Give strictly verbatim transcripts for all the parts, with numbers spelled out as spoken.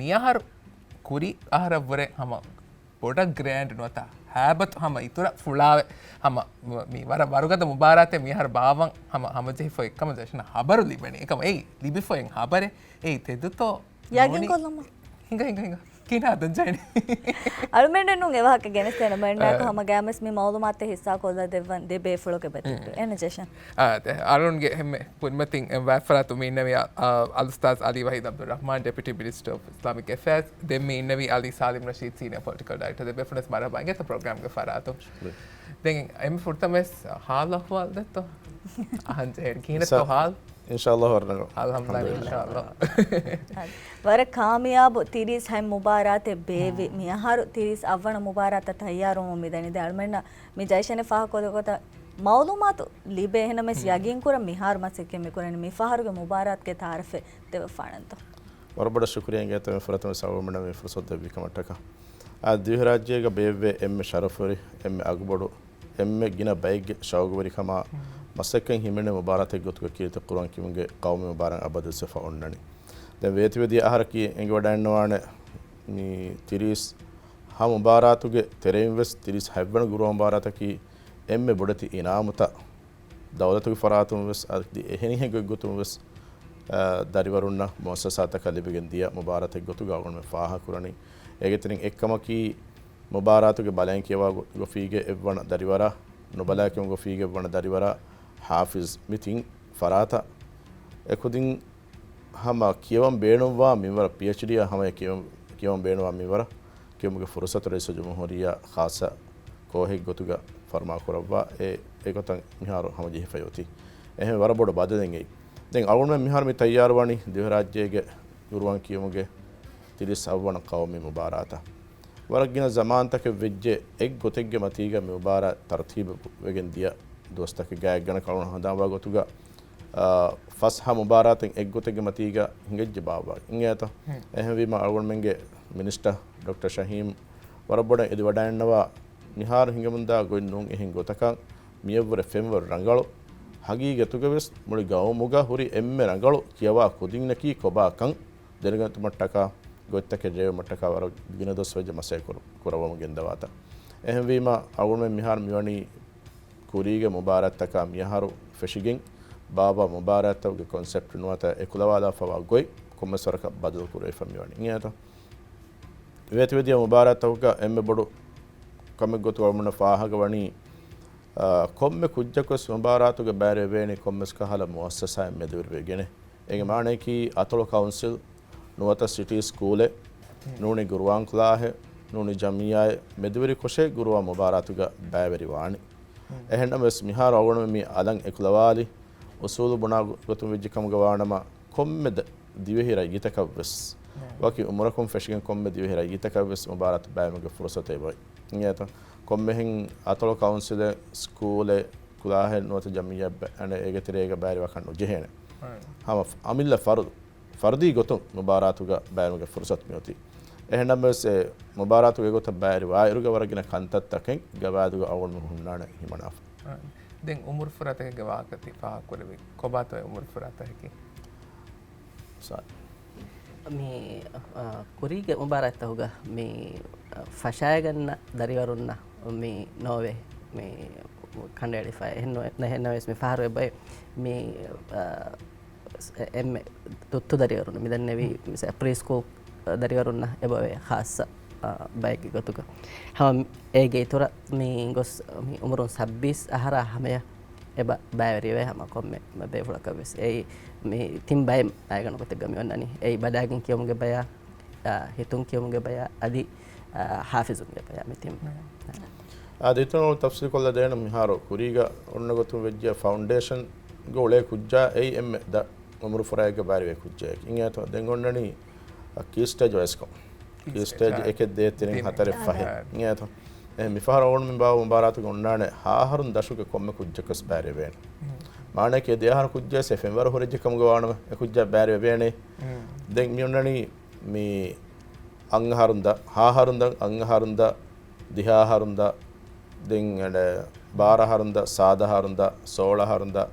މިއަހަރު ކުރި އަހަރަށްވުރެ ހަމަ ބޮޑަށް ގްރޭންޑް ނުވަތަ ހައިބަތު ހަމަ އިތުރަށް ފުޅާވެ ހަމަ މި ވަރަށް ވަރުގަދަ މުބާރާތެއް މިއަހަރު ބާއްވަން ހަމަ ހަމަޖެހިފަ އެއްކަމަށް ޖައިޝަން ހަބަރު ލިބެނީ. އެކަމަ އެއީ ލިބިފަ އެއް ހަބަރެއް. އެއީ ތެދުތޯ؟ ޔަގީން ކޮށްލަމާ. ހިނގާ، ހިނގާ، ހިނގާ. ކިހިނެއް ހަދަން ޖައިނީ؟ އަޅުމެންނެއް ނޫން އެ ވާހަކަ ގެނެސްދޭނަ. މަންނާކު އާ. ހަމަ ގައިމުވެސް މި މައުލޫމާތެއް ހިއްސާ ކޮށްލަ ދެއްވަން ދެބޭފުޅުގެ ބަދަލުގަ. އެން ޖެޝަން. އާ، އަޅުންގެ ހެންމެ ކުރިމަތިން އެ ވާތްފަރާތު މި އިންނެވި އާ، އާ، އަލްއުސްތާޒް އަލީ ވަހީދު އަބްދުއްރަހްމާން، ޑެޕިއުޓީ މިނިސްޓަރ އޮފް އިސްލާމިކް އެފެއާޒް. ދެން މި އިންނެވި އަލީ ސާލިމް ރަޝީދް، ސީނިއަރ ޕޮލިޓިކަލް ޑައިރެކްޓަރ. ދެބޭފުޅުންވެސް މަރުހަބާ އިނގޭތޯ ޕްރޮގްރާމްގެ ފަރާތުން. ދެން އެންމެ ފުރަތަމަވެސް ހާލު އަހުވާލު ދެއްތޯ؟ އަހަން ޖެހޭނެ. ކިހިނެއްތޯ ހާލު؟ އިންޝާﷲ ވަރަށް ރަނގަޅު. އަލްޙަމްދުލިﷲ. އިންޝާﷲ. ވަރަށް ކާމިޔާބު ތިރީސް ހަތް މުބާރާތެއް ބޭއްވި. މިއަހަރު ތިރީސް އަށްވަނަ މުބާރާތަށް ތައްޔާރުވަމުން މިދަނީ. ދެން އަޅުމެންނަށް މި ޖައިޝަން ފާހަގަކޮށްލި ގޮތަށް މައުލޫމާތު ލިބޭ. އެހެންނަމަވެސް ޔަގީންކުރަން މިހާރު މަސައްކަތް މިކުރަނީ މި ފަހަރުގެ މުބާރާތުގެ ތައާރަފެއް ދެވިފާނަންތޯ؟ ވަރަށް ބޮޑަށް ޝުކުރިއްޔާ އިނގޭތޯ މި ފުރަތަމަ އަޅުމެންނަށް މި ފުރުސަތު ދެއްވިކަމަށްޓަކާ. އާ، ދިވެހިރާއްޖޭގަ ބޭއްވޭ އެންމެ ޝަރަފުވެރި، އެންމެ އަގުބޮޑު، އެންމެ ގިނަ ބައެއްގެ ޝައުގުވެރިކަމާ މަސައްކަތް ހިމެނޭ މުބާރާތެއް ގޮތުގަ ކީރިތި ޤުރުއާން ކިޔުމުގެ ޤައުމީ މުބާރާތް އަބަދުވެސް ވެފަ އޮންނަނީ. ދެން ވޭތުވެދިޔަ އަހަރަކީ އެނގިވަޑައިންނަވާނެ މި ތިރީސް ހަ މުބާރާތުގެ ތެރެއިން ވެސް ތިރީސް ހަތްވަނަ ގުރޫޕް މުބާރާތަކީ އެންމެ ބޮޑެތި އިނާމުތައް ދައުލަތުގެ ފަރާތުން ވެސް އަދި އެހެނިހެން ގޮތްގޮތުން ވެސް، އާ، ދަރިވަރުންނަށް މުއައްސަސާތަކަށް ލިބިގެން ދިޔަ މުބާރާތެއް ގޮތުގަ އަޅުގަނޑުމެން ފާހަގަކުރަނީ. އޭގެ ތެރެއިން އެއްކަމަކީ، މުބާރާތުގެ ބަލައިން ކިޔަވާ ގޮ-، ގޮފީގެ އެއްވަނަ ދަރިވަރާ، ނުބަލައި ކިޔަމުގެ ގޮފީގެ އެއްވަނަ ދަރިވަރާ، ހާފިޒް، މި ތިން ފަރާތަށް އެކުދިން ހަމަ ކިޔަވަން ބޭނުންވާ މިންވަރަށް، ޕީއެޗްޑީއާ ހަމަޔަށް ކިޔަވަން، ކިޔަވަން ބޭނުންވާ މިންވަރަށް ކިޔުމުގެ ފުރުސަތު ރައީސުލްޖުމްހޫރިއްޔާ ޚާއްޞަ ކޯހެއް ގޮތުގަ ފަރުމާކުރައްވާ އެ، އެގޮތަށް މިހާރު ހަމަޖެހިފައި އޮތީ. އެހެން ވަރަށް ބޮޑު ބަދަލެއް އެއީ. ދެން އަޅުގަނޑުމެން މިހާރު މި ތައްޔާރުވަނީ ދިވެހިރާއްޖޭގެ ގުރުއާން ކިޔުމުގެ ތިރީސް އަށްވަނަ ޤައުމީ މުބާރާތަށް. ވަރަށް ގިނަ ޒަމާންތަކެއް ވެއްޖެ އެއްގޮތެއްގެ މަތީގަ މި މުބާރާތް ތަރުތީބު ވެގެން ދިޔަ ދުވަސްތަކެއް ގާތްގަނޑަކަށް އަޅުގަނޑު ހަނދާންވާ ގޮތުގަ، އާ، ފަސް ހަ މުބާރާތެއް އެއްގޮތެއްގެ މަތީގަ ހިނގައްޖެ ބާއްވާ އިނގޭތަ؟ އެހެންވީމަ އަޅުގަނޑުމެންގެ މިނިސްޓަރ ޑޮކްޓަރ ޝަހީމް ވަރަށް ބޮޑަށް އެދިވަޑައިންނަވާ މިހާރު ހިނގަމުންދާ ގޮތް ނޫން އެހެން ގޮތަކަށް މިއަށްވުރެ ފެންވަރު ރަނގަޅު، ހަގީގަތުގަވެސް މުޅި ގައުމުގަ ހުރި އެންމެ ރަނގަޅު ކިޔަވާ ކުދިންނަކީ ކޮބާކަން ދެނެގަތުމަށްޓަކާ ގޮތްތަކެއް ރޭވުމަށްޓަކާ ވަރަށް ގިނަ ދުވަސް ވެއްޖެ މަސައްކަތް ކުރ-، ކުރައްވަމުން ގެންދަވާތަން. އެހެންވީމަ އަޅުގަނޑުމެން މިހާރު މިވަނީ ކުރީގެ މުބާރާތްތަކާ މިއަހަރު ފެށިގެން ބާއްވާ މުބާރާތްތަކުގެ ކޮންސެޕްޓް ނުވަތަ އެކުލަވާލާފައިވާ ގޮތް ކޮންމެސް ވަރަކަށް ބަދަލު ކުރެވިފަ މިވަނީ. އިނގޭތަ؟ ވޭތުވެދިޔަ މުބާރާތްތަކުގަ އެންމެ ބޮޑު ކަމެއް ގޮތުގަ އަޅުގަނޑު ފާހަގަވަނީ، އާ، ކޮންމެ ކުއްޖަކުވެސް މުބާރާތުގަ ބައިވެރިވެވޭނީ ކޮންމެސް ކަހަލަ މުއައްސަސާއެއް މެދުވެރިވެގެނެ. އޭގެ މާނައަކީ އަތޮޅު ކައުންސިލް ނުވަތަ ސިޓީ ސްކޫލެއް، ނޫނީ ގުރުއާން ކުލާހެއް، ނޫނީ ޖަމިއްޔާއެއް މެދުވެރިކޮށޭ ގުރުއާން މުބާރާތުގަ ބައިވެރިވާނީ. އެހެންނަމަވެސް މިހާރު އަޅުގަނޑު މި އަލަށް އެކުލަވާލި އުސޫލު ބުނާ ގޮތުން ވެއްޖެ ކަމުގަ ވާނަމަ، ކޮންމެ ދަ-، ދިވެހި ރައްޔިތަކަށްވެސް، ވަކި އުމުރަކުން ފެށިގެން ކޮންމެ ދިވެހި ރައްޔިތަކަށްވެސް މުބާރާތު ބައިމުގެ ފުރުސަތެއް އޮތް. އިނގޭތަ؟ ކޮންމެހެން އަތޮޅު ކައުންސިލެއް، ސްކޫލެއް، ކުލާހެއް ނުވަތަ ޖަމިއްޔާ ބަ-، އަނެ އޭގެ ތެރޭގަ ބައިވެރިވާކަށް ނުޖެހޭނެ. ހަމަ އަމިއްލަ ފަރުދު، ފަރުދީ ގޮތުން މުބާރާތުގަ ބައިމުގެ ފުރުސަތު މިއޮތީ. އެހެންނަމަވެސް އެ މުބާރާތުގެ ގޮތަށް ބައިވެރިވާއިރުގަ ވަރަށް ގިނަ ކަންތައްތަކެއް ގަވާއިދުގަ އަޅުގަނޑު ހުންނާނެ ހިމަނާފަ. ދެން އުމުރު ފުރާތަކެއްގެ ވާހަކަ ތި ފާހަގަކުރެއްވީ ކޮބާތޯ އެ އުމުރު ފުރާތަކަކީ؟ ސާ. މި، އަ، ކުރީގެ މުބާރާތްތަކުގަ މި، އަ، ފަށާގަންނަ ދަރިވަރުންނަށް މި ނޯވޭ މި ކަނޑައެޅިފަ. އެހެން ނު-، ނެހެންނަމަވެސް މި ފަހަރު އެބައި މި، އަ، އެ-، އެންމެ ތުއްތު ދަރިވަރުން މިދަންނެވީ މިސް ޕްރީ ސްކޫލް ދަރިވަރުންނަށް އެބައޮވޭ ޚާއްޞަ، އަ، ބައެއްގެ ގޮތުގަ. ހަމަ އޭގެ އިތުރަށް މި ގޮސް މި އުމުރުން ސައްބީސް އަހަރާ ހަމަޔަށް އެބަ ބައިވެރިވޭ ހަމަ ކޮންމެ ބޭފުޅަކަށް ވެސް. އެއީ މި ތިން ބައެއް އައިގަނޑު ގޮތެއްގަ މި އޮންނަނީ. އެއީ ބަލާގެން ކިޔުމުގެ ބަޔާ، އާ، ހިތުން ކިޔުމުގެ ބަޔާ، އަދި، އާ، ހާފިޒުންގެ ބަޔާ މި ތިން. އާ، ދެތަނުން ތަފްސީލް ކޮށްލަ ދޭނަން މިހާރު ކުރީގަ އޮންނަ ގޮތުން ވެއްޖެ ފައުންޑޭޝަންގަ އުޅޭ ކުއްޖާ އެއީ އެންމެ ދަށް އުމުރު ފުރާއެއްގަ ބައިވެރިވޭ ކުއްޖައެއް. އިނގޭތޯ ދެން އޮންނަނީ ކީ ސްޓޭޖް ވައިސްކޮށް. ކީ ސްޓޭޖް އެކެއް ދޭއް ތިނެއް ހަތަރެއް ފަހެއް. އިނގޭތޯ؟ އެ މިފަހަރު އަޅުގަނޑު މި ބާއްވާ މުބާރާތުގަ އޮންނާނެ ހަ އަހަރުން ދަށުގެ ކޮންމެ ކުއްޖަކަސް ބައިވެރިވޭނެ. މާނައަކީ ދެ އަހަރު ކުއްޖަވެސް އެ ފެންވަރު ހުރެއްޖެ ކަމުގަ ވާނަމަ އެ ކުއްޖާ ބައިވެރިވޭނެ. ދެން މި އޮންނަނީ މި އަށް އަހަރުން ދަށް، ހަ އަހަރުން ދަށް، އަށް އަހަރުން ދަށް، ދިހަ އަހަރުން ދަށް، ދެން އަނެއް ބާރަ އަހަރުން ދަށް، ސާދަ އަހަރުން ދަށް، ސޯޅަ އަހަރުން ދަށް،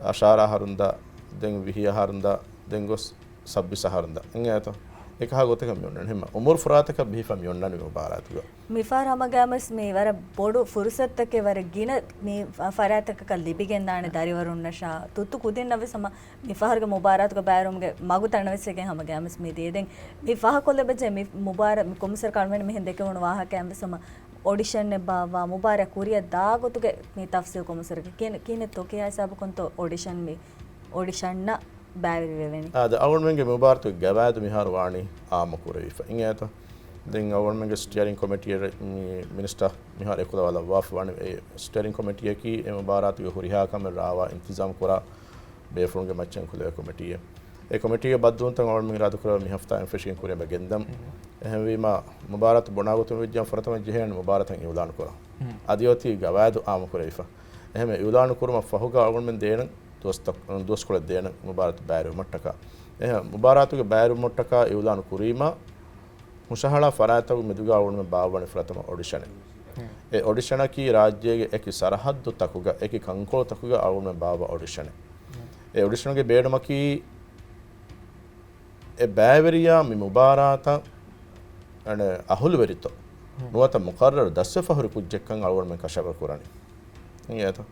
އަށާރަ އަހަރުން ދަށް، ދެން ވިހި އަހަރުން ދަށް، ދެން ގޮސް ސައްބީސް އަހަރުން ދަށް. އިނގޭތޯ؟ އެކަހަލަ ގޮތަކަށް މި އޮންނަނީ. ހަމަ އުމުރު ފުރާތަކަށް ބިހިފަ މި އޮންނަނީ މި މުބާރާތުގަ. މިފަހަރު ހަމަގައިމުވެސް މި ވަރަށް ބޮޑު ފުރުސަތުތަކެއް ވަރަށް ގިނަ މި ފަރާތްތަކަކަށް ލިބިގެންދާނެ ދަރިވަރުންނަށާ. ތުއްތު ކުދިންނަށްވެސް ހަމަ މިފަހަރުގެ މުބާރާތުގަ ބައިވެރިވުމުގެ މަގު ތަނަވަސްވެގެން ހަމަގައިމުވެސް މި ދިޔަ. ދެން މި ފަހަކޮށްލަބަޖެ މި މުބާރާ-، މި ކޮމިސަރ ކަންވެން މިހެން ދެކެވުނު ވާހަކައިންވެސް ހަމަ އޮޑިޝަންއެއް ބާއްވާ، މުބާރާތް ކުރިއަށް ދާ ގޮތުގެ މި ތަފްސީލް ކޮމިސަރގެ ކިހިނެއްތޯ ކިހާ ހިސާބަކުންތޯ އޮޑިޝަން މި އޮޑިޝަންއަށް ބައިވެރިވެވެނީ. އާދެ، އަޅުގަނޑުމެންގެ މުބާރާތުގެ ގަވާއިދު މިހާރު ވާނީ އާއްމު ކުރެވިފަ. އިނގޭތަ؟ ދެން އަޅުގަނޑުމެންގެ ސްޓިއަރިން ކޮމިޓީއަށް މި-، މިނިސްޓަރ މިހާރު އެކުލަވާލައްވާފަ ވާނެ. އެ ސްޓިއަރިން ކޮމިޓީއަކީ އެ މުބާރާތުގެ ހުރިހާ ކަމެއް ރާވާ އިންތިޒާމް ކުރާ ބޭފުޅުންގެ މައްޗަށް ކުލެވޭ ކޮމިޓީއެއް. އެ ކޮމިޓީގެ ބައްދަލުވުންތައް އަޅުގަނޑުމެން އިރާދަކުރެއްވި މި ހަފްތާއިން ފެށިގެން ކުރިއަށް ގެންދަމު. އެހެންވީމަ، މުބާރާތު ބުނާ ގޮތުން ވެއްޖެއްޔާ ފުރަތަމަ ޖެހޭނެ މުބާރާތަށް އިއުލާނު ކުރާ. އަދި އޮތީ ގަވާއިދު އާއްމު ކުރެވިފަ. އެހެންވެ، އިއުލާނު ކުރުމަށް ފަހުގަ އަޅުގަނޑުމެން ދޭނަން ދުވަސްތައް-، ދުވަސްކޮޅެއް ދޭނަން މުބާރާތު ބައިވެރިވުމަށްޓަކާ. އެހެން، މުބާރާތުގެ ބައިވެރިވުމަށްޓަކާ އިއުލާނު ކުރީމަ، ހުށަހަޅާ ފަރާތްތަކުގެ މެދުގަ އަޅުގަނޑުމެން ބާއްވަނީ ފުރަތަމަ އޮޑިޝަނެއް. އެ އޮޑިޝަނަކީ ރާއްޖޭގެ އެކި ސަރަހައްދުތަކުގަ، އެކި ކަންކޮޅުތަކުގަ އަޅުގަނޑުމެން ބާއްވާ އޮޑިޝަނެއް. އެ އޮޑިޝަނުގެ ބޭނުމަކީ، އެ ބައިވެރިޔާ މި މުބާރާތަށް، އަނެ، އަހުލުވެރިތޯ ނުވަތަ މުޤައްރަރު ދަސްވެފަ ހުރި ކުއްޖެއްކަން އަޅުގަނޑުމެން ކަށަވަރު ކުރަނީ. އިނގޭތަ؟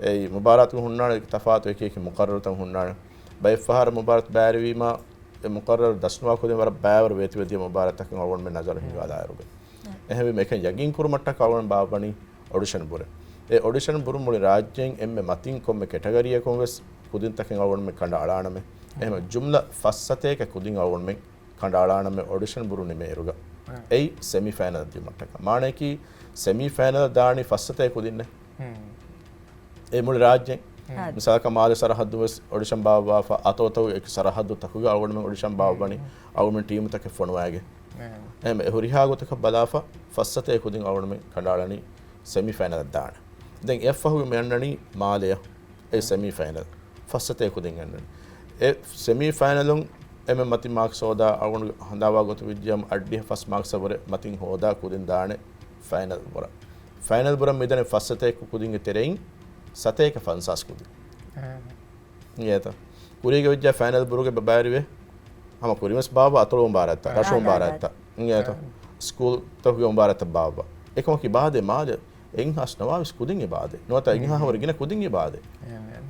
އެއީ މުބާރާތުގަ ހުންނާނެ ތަފާތު އެކި އެކި މުޤައްރަރުތައް ހުންނާނެ. ބައެއްފަހަރަށް މުބާރާތު ބައިވެރިވީމަ، އެ މުޤައްރަރު ދަސްނުވާ ކުދިން ވަރަށް ބައިވަރު ވޭތުވެދިޔަ މުބާރާތްތަކެއް އަޅުގަނޑުމެން ނަޒަރު ހިންގާލާއިރުގަ. އެހެންވީމަ އެކަން ޔަގީން ކުރުމަށްޓަކާ އަޅުގަނޑު ބާއްވަނީ އޮޑިޝަން ބުރެ. އެ އޮޑިޝަން ބުރުން މުޅި ރާއްޖެއިން އެންމެ މަތިން ކޮންމެ ކެޓަގަރީއަކުން ވެސް ކުދިންތަކެއް އަޅުގަނޑުމެން ކަނޑައަޅާނަމޭ. އެހެންވެ ޖުމްލަ ފަސް ސަތޭކަ ކުދިން އަޅުގަނޑުމެން ކަނޑައަޅާނަމޭ އޮޑިޝަން ބުރު ނިމޭއިރުގަ. އެއީ ސެމީ ފައިނަލަށް ދިޔުމަށްޓަކާ. މާނަޔަކީ ސެމީ ފައިނަލަށް ދާނީ ފަސް ސަތޭކަ ކުދިންނޭ. އެ މުޅި ރާއްޖެ. މިސާލަކަށް މާލެ ސަރަހައްދު ވެސް އޮޑިޝަން ބާއްވާފަ، އަތޮޅުތަކުގެ އެކި ސަރަހައްދު ތަކުގަ އަޅުގަނޑުމެން އޮޑިޝަން ބާއްވަނީ. އަޅުގަނޑުމެން ޓީމުތަކެއް ފޮނުވައިގެން. އެހެން އެ ހުރިހާ ގޮތަކަށް ބަލާފަ، ފަސް ސަތޭކަ ކުދިން އަޅުގަނޑުމެން ކަނޑައަޅަނީ ސެމީ ފައިނަލަށް ދާނެ. ދެން އެއަށްފަހުގަ މި އަންނަނީ މާލެއަށް. އެ ސެމީ ފައިނަލް. ފަސް ސަތޭކަ ކުދިން އަންނަނީ. އެ ސެމީ ފައިނަލުން އެންމެ މަތިން މާކްސް ހޯދާ، އަޅުގަނޑު ހަނދާންވާ ގޮތުން ވެއްޖެއްޔާމު އަށްޑިހަ ފަސް މާކްސްއަށް ވުރެ މަތިން ހޯދާ ކުދިން ދާނެ ފައިނަލް ބުރަށް. ފައިނަލް ބުރަށް މިދަނީ ފަސް ސަތޭކަ ކުދިންގެ ތެރެއިން ސަތޭކަ ފަންސާސް ކުދިން. އެ. އިނގޭތަ؟ ކުރީގަ ވެއްޖެއްޔާ ފައިނަލް ބުރުގަ ބައިވެރިވޭ. ހަމަ ކުރިންވެސް ބާއްވާ އަތޮޅު މުބާރާތްތައް، ރަށު މުބާރާތްތައް. އިނގޭތަ؟ ސްކޫލްތަކުގެ މުބާރާތްތައް ބާއްވާ. އެކަމަކީ ބާދޭ މާލެ އެއްހާސް ނަވާވީސް ކުދިން އިބާދޭ. ނުވަތަ އެއްހާހަވަރު ގިނަ ކުދިން އިބާދޭ.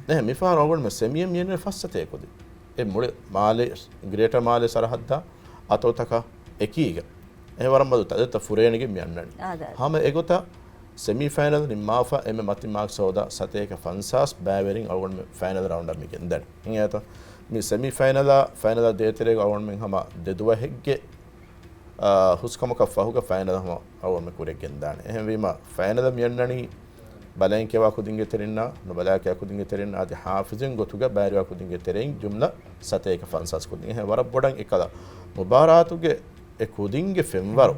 އެހެން މިފަހަރު އަޅުގަނޑުމެން ސެމީއަށް މިއަންނަނީ ފަސް ސަތޭކަ ކުދިން. އެ މުޅި މާލެ، ގްރޭޓަރ މާލެ ސަރަހައްދާ އަތޮޅުތަކާ އެކީގަ. އެ ވަރަށް މަދު ތަދެއްތަ ފުރޭނެގެ މި އަންނަނީ. އާދެ. ހަމަ އެގޮތަށް ސެމީ ފައިނަލް ނިންމާފަ އެންމެ މަތިން މާކްސް ހޯދާ ސަތޭކަ ފަންސާސް ބައިވެރިން އަޅުގަނޑުމެން ފައިނަލް ރައުންޑަށް މި ގެންދަނީ. އިނގޭތަ؟ މި ސެމީ ފައިނަލާ ފައިނަލާ ދޭތެރޭގަ އަޅުގަނޑުމެން ހަމަ ދެ ދުވަހެއްގެ އާ، ހުސްކަމަކަށް ފަހުގަ ފައިނަލް ހަމަ އަޅުގަނޑުމެން ކުރިއަށް ގެންދާނެ. އެހެންވީމަ، ފައިނަލަށް މިއަންނަނީ ބަލައިން ކިޔަވާ ކުދިންގެ ތެރެއިންނާ، ނުބަލައި ކިޔަވާ ކުދިންގެ ތެރެއިން އަދި ހާފިޒުން ގޮތުގަ ބައިވެރިވާ ކުދިންގެ ތެރެއިން ޖުމްލަ ސަތޭކަ ފަންސާސް ކުދިން. އެހެން ވަރަށް ބޮޑަށް އެކަލަ މުބާރާތުގެ އެ ކުދިންގެ ފެންވަރު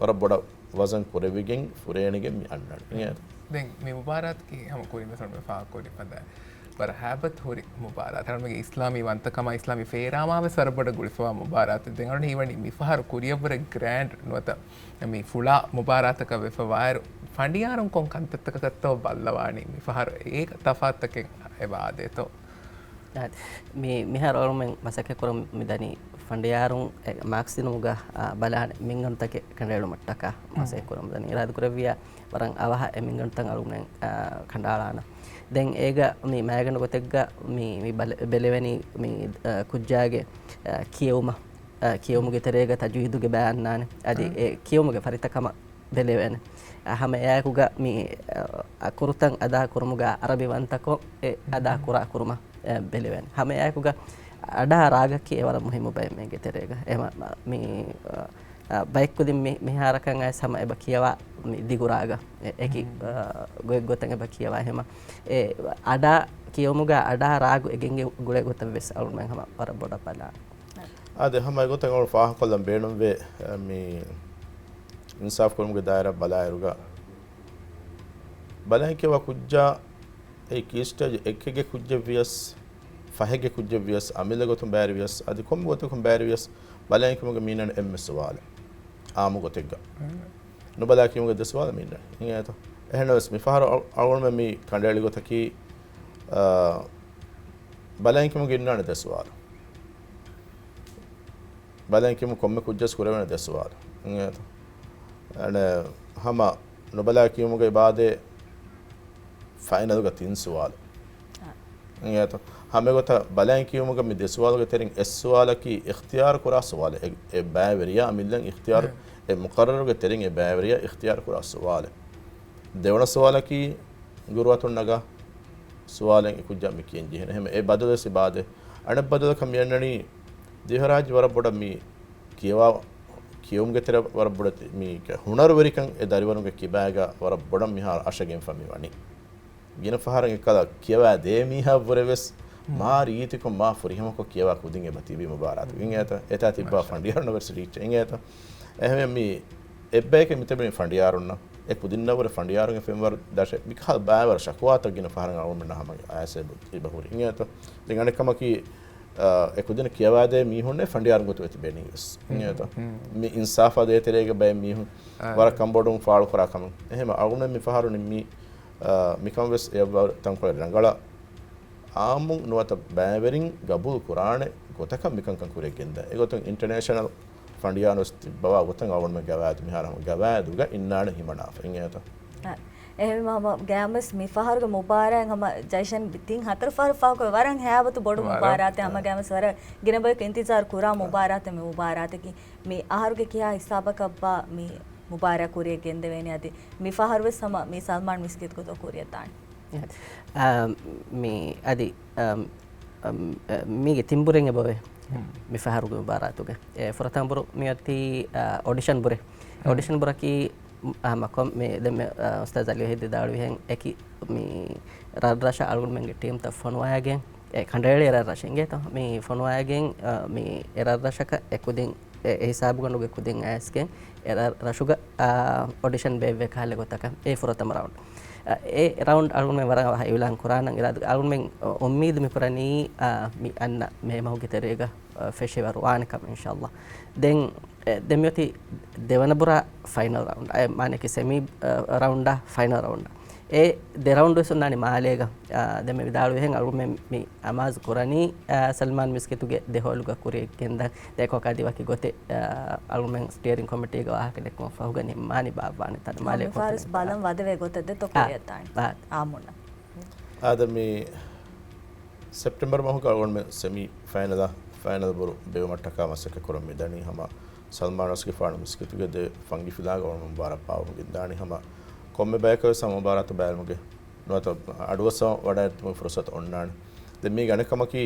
ވަރަށް ބޮޑަށް ވަޒަން ކުރެވިގެން ފުރޭނެގެން މި އަންނަނީ. ދެން މި މުބާރާތަކީ ހަމަ ކުރިން ވެސް ފާހަގަކުރި ފަދަ ވަރަށް ހައިބަތް ހުރި މުބާރާތެއް. އަޅުގަނޑުމެންގެ އިސްލާމީ ވަންތަކަމާ އިސްލާމީ ފޭރާމާ ވެސް ވަރަށް ބޮޑަށް ގުޅިފަވާ މުބާރާތެއް. ދެން އަޅުގަނޑު ހީވަނީ މިފަހަރު ކުރިއަށްވުރެ ގްރޭންޑް ނުވަތަ މި ފުޅާ މުބާރާތަކަށް ވެފަ ވާއިރު، ފަނޑިޔާރުން ކޮން ކަންތައްތަކަކަށްތޯ ބައްލަވާނީ މިފަހަރު އޭގަ ތަފާތުތަކެއް އެބަ އާދޭތޯ؟ އާދެ. މި، މިހާރު އަޅުމެން މަސައްކަތް ކުރަމުން މިދަނީ ފަނޑިޔާރުން އެ މާކްސް ދިނުމުގަ، އާ، ބަލާނެ މިންގަނޑުތަކެއް ކަނޑައެޅުމަށްޓަކާ މަސައްކަތް ކުރަމުން ދަނީ. އިރާދަކުރެއްވިއްޔާ ވަރަށް އަވަހަށް އެ މިންގަނޑުތައް އަޅުމެން، އާ، ކަނޑައަޅާނަން. ދެން އޭގަ މި މައިގަނޑު ގޮތެއްގަ މި، މި ބެލެ-، ބެލެވެނީ މި، އާ، ކުއްޖާގެ، އާ، ކިޔެވުމަށް، އާ، ކިޔެވުމުގެ ތެރޭގަ ތަޖްވީދުގެ ބަޔާން ނާނެ. އަދި އެ ކިޔެވުމުގެ ފަރިތަކަމަށް ބެލެވޭނެ. އަ، ހަމަ އެއާއެކުގަ މި، އަ، އަ، ކުރުތައް އަދާކުރުމުގަ އަރަބި ވަންތަކޮށް އެ އަދާކުރާ ކުރުމަށް، އެ، ބެލެވޭނެ. ހަމަ އެއާއެކުގަ އަޑާ ރާގަކީ އެ ވަރަށް މުހިއްމު ބައެއް މީގެ ތެރޭގަ. އެ މަ-، މަ-، މި، އަ، އަ، ބައެއްކުދިން މި، މިހާރަކަށް އައިސް ހަމަ އެބަ ކިޔަވާ މި ދިގު ރާގަށް. އެ، އެކި، އަ، ގޮތްގޮތަށް އެބަ ކިޔަވާ. ހަމަ އެ އަޑާ ކިޔެވުމުގަ އަޑާ ރާގު އެ ގެންގުޅޭ ގޮތަށް ވެސް އަޅުމެން ހަމަ ވަރަށް ބޮޑަށް ބަލާނެ. އާދެ، ހަމަ އެގޮތަށް އަޅު ފާހަގަކޮށްލަން ބޭނުންވޭ، އެ، މި އިންސާފް ކުރުމުގެ ދާއިރާ ބަލާއިރުގަ، ބަލައިން ކިޔަވާ ކުއްޖާ އެ ކީ ސްޓޭޖް އެކެއްގެ ކުއްޖެއް ވިޔަސް، ފަހެއްގެ ކުއްޖެއް ވިޔަސް، އަމިއްލަ ގޮތުން ބައިވެރި ވިޔަސް، އަދި ކޮންމެ ގޮތަކުން ބައިވެރި ވިޔަސް، ބަލައިން ކިޔުމުގެ މީނަން އެންމެ ސުވާލެއް. އާއްމު ގޮތެއްގަ. ނުބަލާ ކިޔުމުގެ ދެ ސުވާލެއް މީނަން. އިނގޭތޯ؟ އެހެންނަމަވެސް މިފަހަރު އަޅު-، އަޅުގަނޑުމެން މި ކަނޑައެޅި ގޮތަކީ، އާ، ބަލައިން ކިޔުމުގެ އިންނާނެ ދެ ސުވާލު. ބަލަން ކިޔުމު ކޮންމެ ކުއްޖަސް ކުރެވޭނެ ދެ ސުވާލު. އިނގޭތަ؟ އަނެ، ހަމަ ނުބަލާ ކިޔުމުގެ އިބާދެ ފައިނަލުގަ ތިން ސުވާލު. އާ. އިނގޭތަ؟ ހަމަ އެގޮތަށް ބަލަން ކިޔުމުގަ މި ދެ ސުވާލުގެ ތެރެއިން އެއް ސުވާލަކީ އިޚްތިޔާރު ކުރާ ސުވާލެއް. އެ، އެ ބައިވެރިޔާ އަމިއްލަން އިޚްތިޔާރު، އެ މުޤައްރަރުގެ ތެރެއިން އެ ބައިވެރިޔާ އިޚްތިޔާރު ކުރާ ސުވާލެއް. ދެވަނަ ސުވާލަކީ ގުރުއަތުން ނަގާ ސުވާލެއް އެ ކުއްޖާ މި ކިޔަން ޖެހޭނެ. އެހެން އެ ބަދަލުވެސް އިބާދެ. އަނެއް ބަދަލަކަށް މި އަންނަނީ ދިވެހިރާއްޖެ ވަރަށް ބޮޑަށް މި ކިޔަވާ، ކިޔުމުގެ ތެރެ ވަރަށް ބޮޑަށް މީ ކެ-، ހުނަރުވެރިކަން އެ ދަރިވަރުންގެ ކިބާގަ ވަރަށް ބޮޑަށް މިހާރު އަށަގެންފަ މި ވަނީ. ގިނަ ފަހަރަށް އެކަލަ ކިޔަވާ ދޭ މީހާ ވުރެ ވެސް މާ ރީތިކޮށް މާ ފުރިހަމަކޮށް ކިޔަވާ ކުދިން އެބަ ތިބީ މުބާރާތު. އިނގޭތަ؟ އެތާ ތިއްބާ ފަނޑިޔާރުންނަށް ވެސް ރީއްޗެއް. އިނގޭތަ؟ އެހެން މި އެއްބަޔަކެއް މިތެބެނީ ފަނޑިޔާރުންނަށް. އެ ކުދިންނަށްވުރެ ފަނޑިޔާރުންގެ ފެންވަރު ދަށެއް. މިކަހަލަ ބައިވަރު ޝަކުވާތައް ގިނަ ފަހަރަށް އަޅުގަނޑުމެންނަށް ހަމަ އައިސް އެބަ ހުރި. އިނގޭތަ؟ ދެން އަނެއްކަމަކީ، އެ ކުދިން ކިޔަވާދޭ މީހުންނެއް ފަނޑިޔާރުން ގޮތުގަ ތިބޭނީ ވެސް. އިނގޭތަ؟ މި އިންސާފާ ދޭތެރޭގަ ބައެއް މީހުން ވަރަށް ކަންބޮޑުވުން ފާޅުކުރާ ކަމެއް. އެހެން އަޅުގަނޑުމެން މި ފަހަރު ނިންމީ، އާ، މިކަން ވެސް އެއަށް ތަންކޮޅެއް ރަނގަޅަށް އާއްމުން ނުވަތަ ބައިވެރިން ގަބޫލު ކުރާނެ ގޮތަކަށް މިކަންކަން ކުރިއަށް ގެންދާ. އެގޮތުން އިންޓަރނޭޝަނަލް ފަނޑިޔާރުން ވެސް ތިއްބަވާ ގޮތަށް އަޅުގަނޑުމެން ގަވާއިދު މިހާރު ހަމަ ގަވާއިދުގަ އިންނާނެ ހިމަނާފަ. އިނގޭތަ؟ އެހެންވީމަ ހަމަ ގައިމުވެސް މި ފަހަރުގެ މުބާރާތް ހަމަ ޖައިޝަން ތިން ހަތަރު ފަހަރު ފާހަގަކޮށް ވަރަށް ހައިބަތު ބޮޑު މުބާރާތެއް. ހަމަ ގައިމުވެސް ވަރަށް ގިނަ ބަޔަކު އިންތިޒާރު ކުރާ މުބާރާތެއް މި މުބާރާތަކީ. މި އަހަރުގެ ކިހާ ހިސާބަކަށްބާ މި މުބާރާތް ކުރިއަށް ގެންދެވޭނެ؟ އަދި މި ފަހަރުވެސް ހަމަ މި ސަލްމާން މިސްކިތު ގޮތަށް ކުރިއަށް ދާނެ. އާ، މި އަދި، އާ، އާ، މީގެ ތިން ބުރެއް އެބަވޭ. މި ފަހަރުގެ މުބާރާތުގެ. އެ ފުރަތަމަ ބުރު މިއޮތީ، އާ، އޮޑިޝަން ބުރެއް. އޮޑިޝަން ބުރަކީ، އާ، މަކޮން މި ދެން މި، އާ، އުސްތާޒް އަލީ ވަހީދު ވިދާޅުވިހެން އެކި މި ރަށްރަށަށް އަޅުގަނޑުމެންގެ ޓީމްތައް ފޮނުވައިގެން، އެ ކަނޑައެޅި ރަށްރަށެއް އިނގޭތޯ؟ މި ފޮނުވައިގެން، އާ، މި އެ ރަށްރަށަކަށް އެ ކުދިން އެ، އެ ހިސާބުގަނޑުގެ ކުދިން އައިސްގެން އެ ރަށުގަ، އާ، އޮޑިޝަން ބޭއްވޭ ކަހަލަ ގޮތަކަށް އެ ފުރަތަމަ ރައުންޑް. އާ، އެ ރައުންޑް އަޅުގަނޑުމެން ވަރަށް އަވަހަށް އިއުލާން ކުރާނަން އިރާދަ، އަޅުގަނޑުމެން އުއްމީދު މި ކުރަނީ، އާ، މި އަންނަ މޭ މަހުގެ ތެރޭގަ، އާ، ފެށިވަރު ވާނެ ކަމަށް އިންޝާﷲ. ދެން، އެ، ދެން މިއޮތީ ދެވަނަ ބުރާ ފައިނަލް ރައުންޑް. އެ، މާނައަކީ ސެމީ، އާ، ރައުންޑާ ފައިނަލް ރައުންޑާ. އެ ދެ ރައުންޑް ވެސް އޮންނާނީ މާލޭގަ. އާ، ދެން މި ވިދާޅުވިހެން އަޅުގަނޑުމެން މި އަމާޒު ކުރަނީ، އާ، ސަލްމާން މިސްކިތުގެ ދެ ހޯލުގަ ކުރިއަށް ގެންދަން. ދެން އެކަމަކާ އަދި ވަކި ގޮތެއް، އާ، އަޅުގަނޑުމެން ސްޓިއަރިން ކޮމިޓީގަ ވާހަކަ ދެއްކުމަށް ފަހުގަ ނިންމާނީ ބާއްވާނެ ތަން މާލޭ މި ފާރިސް ކޮންފަރެންސް ބަލަން ވަދެވޭ ގޮތެއް ދެ ތޮ އާ، ކުރިއަށް ދާނެ. އާ. އާދެ މި ސެޕްޓެމްބަރު މަހުގަ އަޅުގަނޑުމެން ސެމީ ފައިނަލާ، ފައިނަލް ބުރު ބޭއްވުމަށްޓަކާ މަސައްކަތް ކުރަން މިދަނީ ހަމަ ސަލްމާން ރަސްގެފާނު މިސްކިތުގެ ދެ ފަންގިފިލާގަ އަޅުގަނޑުމެން މުބާރާތް ބާއްވަމުން ގެންދާނީ ހަމަ ކޮންމެ ބަޔަކަށް ވެސް ހަމަ މުބާރާތު ބައިވެރިވުމުގެ ނުވަތަ އަޑުއައްސަވަން ވަޑައިގަތުމުގެ ފުރުސަތު އޮންނާނެ. ދެން މީގެ އަނެއް ކަމަކީ،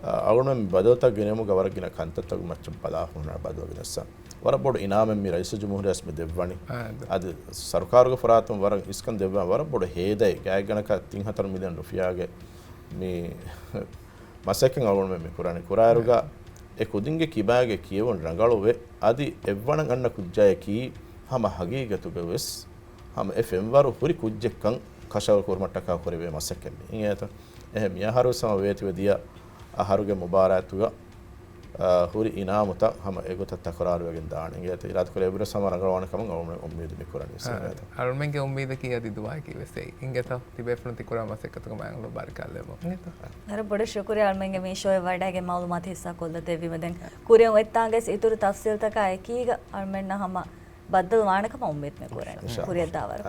އަ، އަޅުގަނޑުމެން މި ބަދަލުތައް ގެނެވުމުގަ ވަރަށް ގިނަ ކަންތައްތަކުގެ މައްޗަށް ބަލާ ހުންނަ ބަދަލު ގެނެއްސަ. ވަރަށް ބޮޑު އިނާމެއް މި ރައީސުލްޖުމްހޫރިއްޔާ މި ދެއްވަނީ. އާ، އަދި ސަރުކާރުގެ ފަރާތުން ވަރަށް އިސްކަން ދެއްވާ ވަރަށް ބޮޑު ހޭދައެއް ގާތްގަނޑަކަށް ތިން ހަތަރު މިލިއަން ރުފިޔާގެ މި މަސައްކަތް އަޅުގަނޑުމެން މި ކުރަނީ. ކުރާއިރުގަ އެ ކުދިންގެ ކިބާގެ ކިޔެވުން ރަނގަޅުވެ، އަދި އެއްވަނަ އަންނަ ކުއްޖާއަކީ ހަމަ ހަގީގަތުގަ ވެސް ހަމަ އެ ފެންވަރު ހުރި ކުއްޖެއްކަން ކަށަވަރު ކުރުމަށްޓަކާ ކުރެވޭ މަސައްކަތް މި. އިނގޭތަ؟ އެހެން މިއަހަރު ވެސް ހަމަ ވޭތިވެ ދިޔަ އަހަރުގެ މުބާރާތުގަ، އާ، ހުރި އިނާމުތައް ހަމަ އެގޮތަށް ތަކުރާރުވެގެން ދާނެ. އިނގޭތަ؟ އިރާދަކުރޭ އެއްވުރެސް ހަމަ ރަނގަޅުވާނެ ކަމަށް އަޅުގަނޑުމެން އުއްމީދު މި ކުރަނީ. އާ، އިނގޭތަ؟ އަޅުމެންގެ އުއްމީދަކީ އަދި ދުޢާއަކީ ވެސް އެއީ. އިނގޭތަ؟ ތިބޭފުޅުން ތިކުރާ މަސައްކަތުގެ މާތް އަލްލާހު ބާރަކަށްލެއްވުން. އިނގޭތަ؟ ވަރަށް ބޮޑަށް ޝުކުރިއްޔާ އަޅުމެންގެ މި ޝޯއަށް ވަޑައިގެން މަޢުލޫމާތު ހިއްސާ ކޮށްލަދެއްވީމަ. ދެން ކުރިއަށް އޮތްތާނގެސް އިތުރު ތަފްސީލްތަކާ އެކީގަ އަޅުމެންނަށް ހަމަ ބައްދަލު ވާނެ ކަމަށް އުއްމީދު މި ކުރަނީ. އިންޝާﷲ. ކުރިއަށް ދާވަރު.